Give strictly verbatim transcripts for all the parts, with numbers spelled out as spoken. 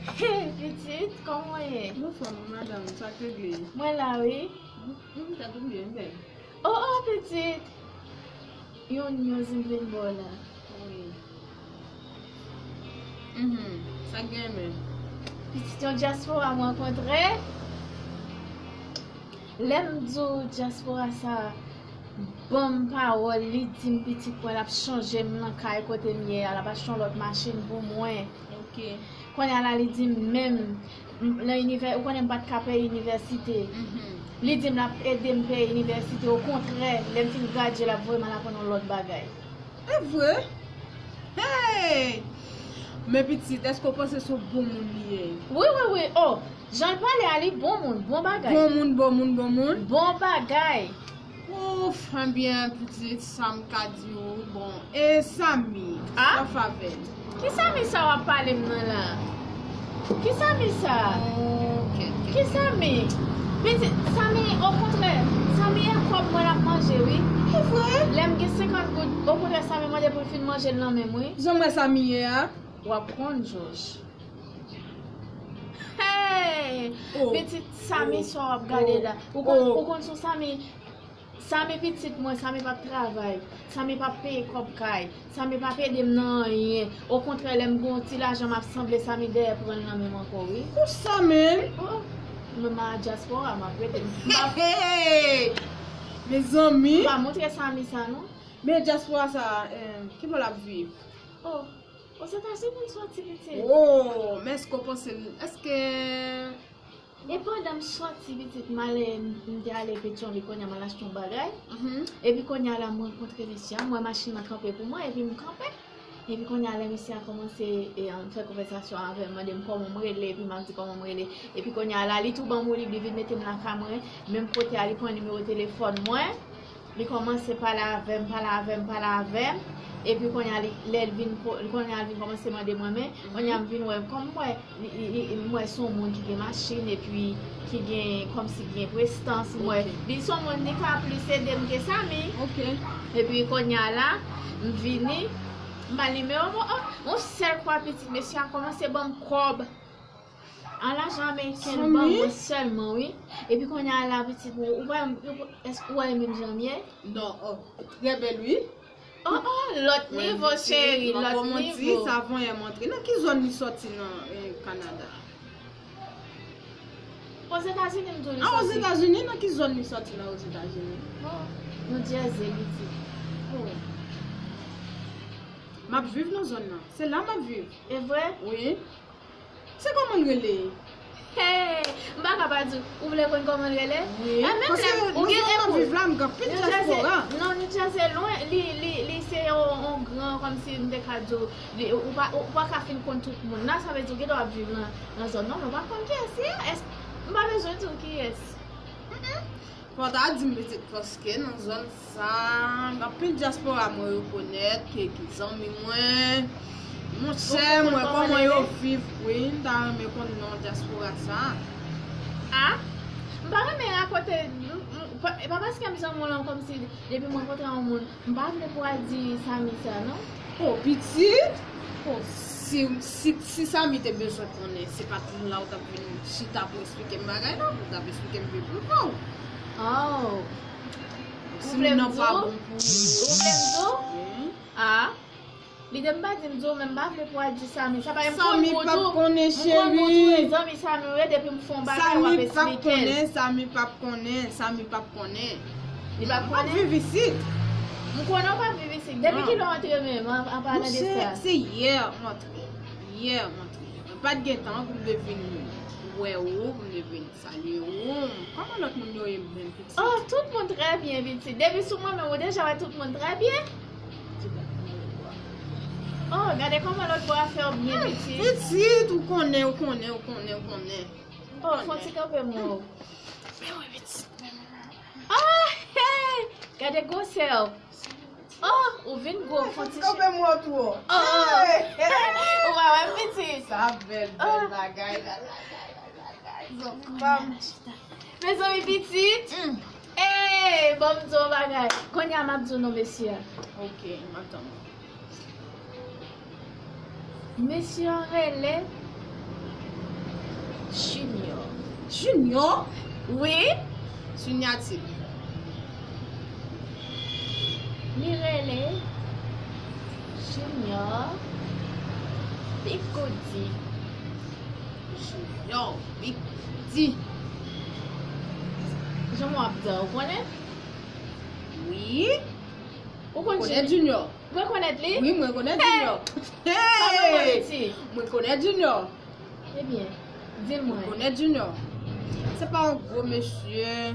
Hey, pitit, kòman w ye? Bonswa, madanm, sa k regle? Mwen la, wi. M, m, tèt ou byen, bèl. Oh, oh, pitit. Yon news m vin ba w la. Wi. Mhm. Sa k gen men? Pitit, yon dyaspora m rankontre. Lè m di w dyaspora sa ban m pawòl, li di m pitit mwen l ap chanje m nan kay kote m ye a, l ap achte yon lòt machin pou mwen. Ok. Kounye a la, li di m menm, m, nan inivè, ou konnen m pa t ka peye inivèsite. Mhm. Li di m l ap ede m peye inivèsite. Okontrè, lè m fin gradye, l ap voye m al aprann yon lòt bagay. E vre? Hey! Men pitit, èske w panse se yon bon moun li ye? Wi, wi, wi. Oh, jan l pale a, li bon moun, bon bagay. Bon moun, bon moun, bon moun. Bon bagay. Ouf, ebyen, pitit, sa m ka di w, bon, e Samy, ah? Sa w fè avè l? Ki Samy sa w ap pale m nan la? Ki Samy sa? Oh, ok, ok. Ki Samy? Pitit, Samy, okontrè, Samy e kòb mwen l ap manje, wi. E vre? Lè m gen senkant goud, okontrè, Samy mande pou l fin manje l nan men m, wi. Jan m wè Samy ye a? W ap konn, Jòj. Hey! Oh, pitit Samy, oh, sa w ap gade la. Ou konn, oh, ou konn sou Samy? Samy pitit mwen, Samy p ap travay. Samy p ap peye kòb kay. Samy p ap ede m nan anyen. Okontrè, lè m gen yon ti lajan m ap sanble, Samy dèyè pran l nan men m ankò, wi. Pou sa menm? Oh, mwen ma dyaspora, m ap rete. M pa, hey! Mezanmi. M pa montre Samy sa, non. Men dyaspora sa, eh, ki bò l ap viv? Oh, Ozetazini m soti, pitit. Oh, men èske w panse, èske E pandan m soti pitit, m ale, m te ale Petyonvil, kounye a m al achte yon bagay. Mhm. Epi kounye a la, m rankontre mesye a, m wè machin nan kanpe pou mwen, epi m kanpe. Epi kounye a, lè mesye a kòmanse, e, fè konvèsasyon avè m, mande m kòman m rele, epi m ap di kòman m rele. Epi kounye a la, li tou ban m woulib, li vin mete m lakay mwen, menm kote a, li pran nimewo telefòn mwen. Li kòmanse pale avè m, pale avè m, pale avè m. Epi kounye a, li, lè l vin, ko-, kounye a, l vin kòmanse mande mwen, men, kounye a, m vin wè, kòm m wè, li, li, li, m wè se yon moun ki gen machin, epi ki gen, kòmsi gen prestans, m wè. Ok. Li se yon moun, li ka plis ede m ke Samy. Ok. Epi kounye a la, m vini, m ba l nimewo mwen, oh, yon sèl fwa pitit, mesye a kòmanse ban m kòb. An lajan ameriken ban mwen sèlman, wi. Epi kounye a la, pitit mwen, ou pa, èske ou wè menm jan m ye? Non, oh, trè bèl, wi. Oh, oh, lòt nivo, cheri, lòt nivo. Sa vanyan montre. Nan ki zòn li sòti nan, eh, Kanada? Ozetazini, m di w li sòti. Ah, Ozetazini, nan ki zòn li sòti nan Ozetazini? Oh, New Jersey, li di. Oh. M ap viv nan zòn nan. Se la m ap viv. E vre? Wi. Se kòman l rele? Hey, m pa ka pa di w. Ou vle konn kòman l rele? Wi, paske nan zòn m ap viv la, m gen anpil dyaspora. Non, New Jersey lwen, li, li, li se yon, yon gran, kòmsi m te ka di w, li, ou pa, ou pa ka fin konn tout moun la, sa vle di w gen dwa ap viv nan, nan zòn nan, men w pa konn kiyès li ye. Èske, m pa bezwen di w kiyès. Mm-mm. Fò w ta di m pitit, paske nan zòn sa, gen anpil dyaspora mwen rekonèt, ke, ki zanmi mwen. Monchè, m wè kòman yo viv, wi, m ta renmen konn non dyaspora sa. A? M pa renmen rakonte, m, m, pa, e pa paske m zanmi w lan, kòmsi depi m rankontre yon moun, m pa vle pou w al di Samy sa, non. O, pitit? O, si, si, si Samy te bezwen konnen, se pa t la ou t ap vin chita pou eksplike m bagay la, ou t ap eksplike m pi pwofon. Oh. Si moun nan pa bon pou ou. Ou vle m di w? Wi. A. Li te m pa di m di w, men m pa vle pou w al di Samy. Sa pa yon moun pou di w. Samy p ap konnen, cheri. M konn ou tou, e zanmi Samy w ye, depi m fè yon bagay, w ap eksplike l. Samy p ap konnen, Samy p ap konnen, Samy p ap konnen. Li p ap konnen? M p ap viv isit. M konnen w p ap viv isit. Depi kilè w antre menm, an, an palan de sa? Monchè, se yè m antre. Yè m antre. Mwen pa t gen tan pou m te vin wè ou, pou m te vin salye ou. Kòman lòt moun yo ye menm, pitit? Oh, tout moun trè byen, pitit. Depi sou mwen menm, ou deja wè tout moun trè byen. Oh, gade kòman lòt bò a fè w byen, pitit. Pitit, ou konnen, ou konnen, ou konnen, ou konnen. Oh, fè yon ti kanpe m wè w. Men wi, pitit. Oh, hey! Gade gwosè w. Oh, ou vin gwo, fè yon ti kanpe m wè w tou. Oh, oh. Ou pa wè m, pitit? Sa bèl, bèl bagay la, la, la, la, la, la. Zòt pa m. Mezanmi, pitit. Mm. Ey, ban m di w yon bagay. Kounye a m ap di w non mesye a. Ok, m ap tann ou. Mesye an rele Junior. Junior? Wi. Sinyati. Li rele Junior Big Goody. Junior Big Goody. Jan mwen ap di, ou konnen? Wi. Ou konn Junior? Junior. Ou rekonèt li? Wi, mwen rekonèt Junior. Hey! Mwen rekonèt Junior. Ebyen, di l mwen. Mwen rekonèt Junior. Se pa yon gwo mesye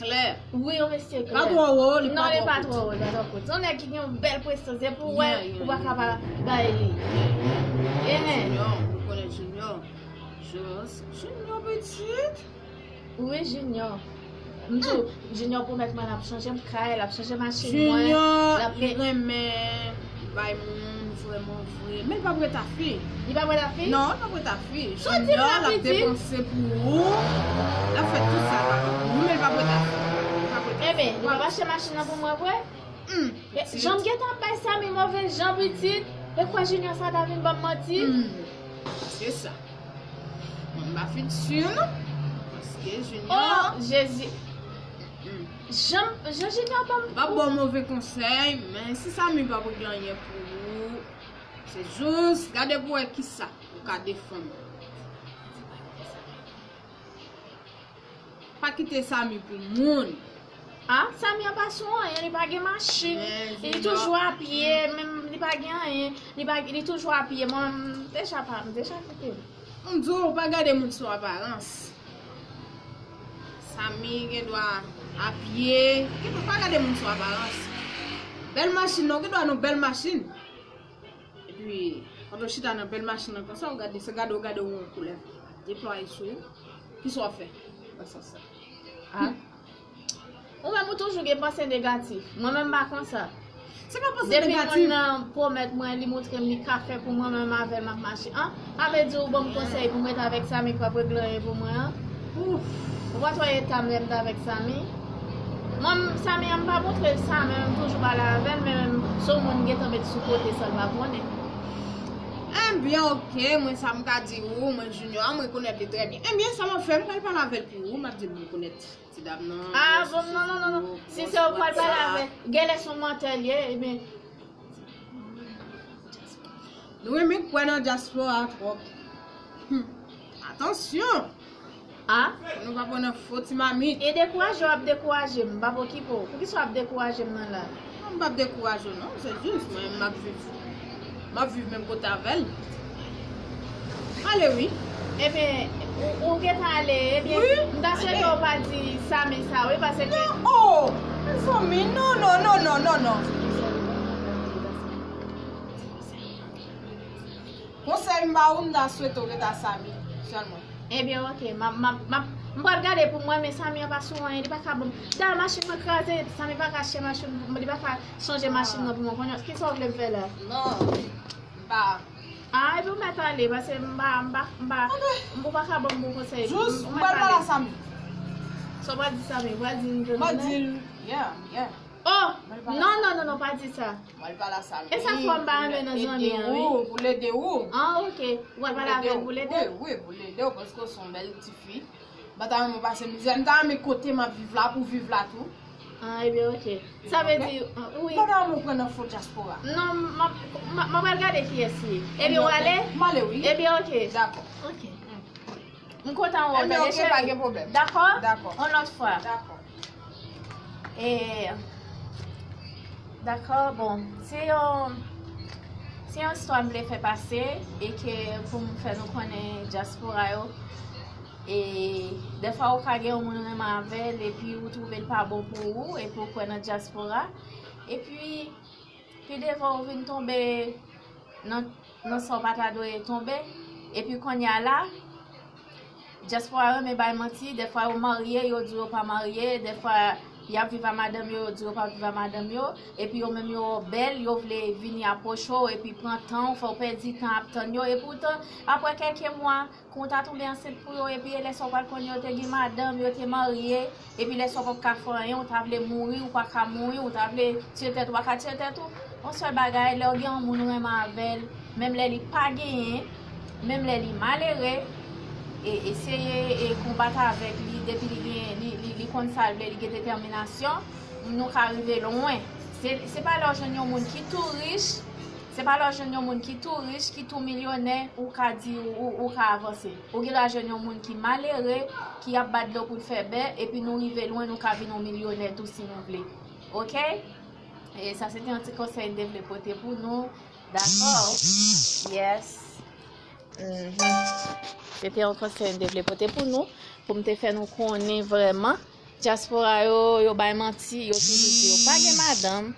klè. Wi, yon mesye klè. Pa twò wo, li pa twò kout. Non, li pa twò wo, li pa twò kout. Se yon nèg ki gen yon bèl prestans. Depi w wè, ou pa ka pa bay li. Ehe. Junior, mwen rekonèt Junior. Junior pitit. Wi, Junior. M di w, Junior pwomèt mwen l ap chanje m kay, l ap chanje machin mwen. Junior, li renmen bay moun vrèman vre. Men li p ap ret a fi. Li p ap ret a fi? Non, li p ap ret a fi. Junior, l ap depanse pou ou. L ap fè tout sa l kapab pou ou, men li p ap ret a fi. Li p ap ret a fi. Ebyen, li p ap achte machin nan pou mwen vre? Hmm. Jan m gentan ap bay Samy move jan pitit, e kwè Junior sa ta vin ban m manti? Hmm. Se sa. Mwen m pa fin si non. Paske Junior. Oh, Jezi. Hmm. Jan, jan Junior ban m. M p ap ba w move konsèy, men si Samy p ap regle anyen pou ou, se jis gade pou wè kisa ou ka defann. Pa kite Samy pou moun. Ah, Samy an pa sou anyen, li pa gen machin. Li toujou a pye, menm li pa gen anyen. Li pa, li toujou a pye. Mwen, m deja pa, m deja kite l. M di w, pa gade moun sou aparans. Samy gen dwa a pye. Gen dwa pa gade moun sou aparans. Bèl machin, non, gen dwa nan bèl machin. Epi, pandan w chita nan bèl machin nan konsa, w gade, se gade w gade w yon koulèv deplwaye sou ou. Kisa w ap fè nan sans sa? Ah. Ou menm ou toujou gen panse negatif. Mwen menm m pa konsa. Se pa panse negatif. Depi moun nan pwomèt mwen, li montre m li ka fè pou mwen, menm avè l m ap mache. An, sa vle di ou ban m konsèy pou m ret avèk Samy k p ap regle anyen pou mwen an? Ouf. Ou pa t wè eta m lè m t avèk Samy? Mwen, Samy an, m pa montre l sa, men m toujou pale avè l, men se yon moun m gentan met sou kote san l pa konnen. Ebyen, oke, mwen sa m ka di ou, mwen Junior, mwen rekonèt li trè byen. Ebyen, sa m ap fè, m pral pale avè l pou ou, m ap di l mwen rekonèt ti dam nan. Ah, bon, non, non, non, non. Si se ou pral pale avè l, genlè se yon mantè l ye, ebyen. Nou renmen kwè nan dyaspora twòp. Hmm. Atansyon! Ah? Nou pa pran nan fo ti mamit. E dekouraje w ap dekouraje m, m p ap okipe w. Poukisa w ap dekouraje m nan la? Non, m p ap dekouraje w non, se jis mwen m ap viv. M ap viv menm kote avè l. Ale wi. Ebyen, ou, ou gentan ale, ebyen, m ta swete w pa di Samy sa wi, paske... Non, oh! Mezanmi, non, non, non, non, non, non. Konsèy m ba ou, m ta swete w ret a Samy sèlman. Ebyen, oke, m ap, m ap, m ap, m pral gade pou mwen, men Samy an pa sou anyen, li pa ka ban m. Dayè, machin mwen kraze, Samy pa ka achte machin, li pa ka chanje machin nan pou mwen. Kounye a, kisa w vle m fè la? Non, m pa. Ah, epi w mèt ale, paske m pa, m pa, m pa, ou pa ka ban m bon konsèy. Jis, m pral pale a Samy. Sa w pral di Samy? Ou pral di m... M pral di l, yeah, yeah. Oh! Non, non, non, non, pa di sa. Mwen pale a Samy. E sa fò m pa renmen nan zanmi an, wi. Pou l ede ou. Ah, oke. Ou pral pale avè l pou l ede w? Wi, wi, pou l ede w, paske w se yon bèl tifi. M pa ta renmen w pase mizè. M ta renmen kote m ap viv la, pou w viv la tou. Ah, ebyen, oke. Sa vle di, wi. M pa ta renmen w pran nan fo dyaspora. Non, m ap, m ap, m ap al gade kiyès li ye. Ebyen, w ale? M ale, wi. Ebyen, oke. Dakò. Oke. M kontan wè w tande cheri. Ebyen, oke, pa gen pwoblèm. Dakò? Dakò. Yon lòt fwa. Dakò. E, dakò, bon, se yon, se yon istwa m vle fè pase e ke pou m fè nou konnen dyaspora yo. E dèfwa ou ka gen yon moun ou renmen avè l epi ou twouve l pa bon pou ou epi ou kwè nan dyaspora. Epi pi devan ou vin tonbe nan, nan sa w pa ta dwe tonbe. Epi kounye a la, dyaspora renmen bay manti, dèfwa yo marye, yo di yo pa marye, dèfwa y ap viv a madanm yo, yo di yo p ap viv a madanm yo, epi yo menm yo bèl, yo vle vini apwoche w, epi pran tan w, fè w pèdi tan ap tann yo, epoutan, apre kèlke mwa, Kon w ta tonbe ansent pou yo, epi e lè sa w pral konn yo te gen madanm, yo te marye, epi lè sa w p ap ka fè anyen, w ta vle mouri, ou pa ka mouri, ou ta vle tiye tèt ou, pa ka tiye tèt ou. Yon sèl bagay, lè w gen yon moun ou renmen avè l, menm lè li pa genyen, menm lè li malere, E eseye e konbat avèk li, depi li gen, li, li, li konn sa l vle, li gen detèminasyon, nou ka rive lwen. Se, se pa lè w jwenn yon moun ki tou rich, se pa lè w jwenn yon moun ki tou rich, ki tou milyonè, ou ka di ou, ou, ou ka avanse. Ou gen dwa jwenn yon moun ki malere, ki ap bat dlo pou l fè bè, epi nou rive lwen, nou ka vin yon milyonè tou si nou vle. Oke? E sa se te yon ti konsèy m te vle pote pou nou. Dakò? Yes. Mhm. Se te yon konsèy m te vle pote pou nou, pou m te fè nou konnen vrèman. Dyaspora yo, yo bay manti, yo toujou di yo pa gen madanm.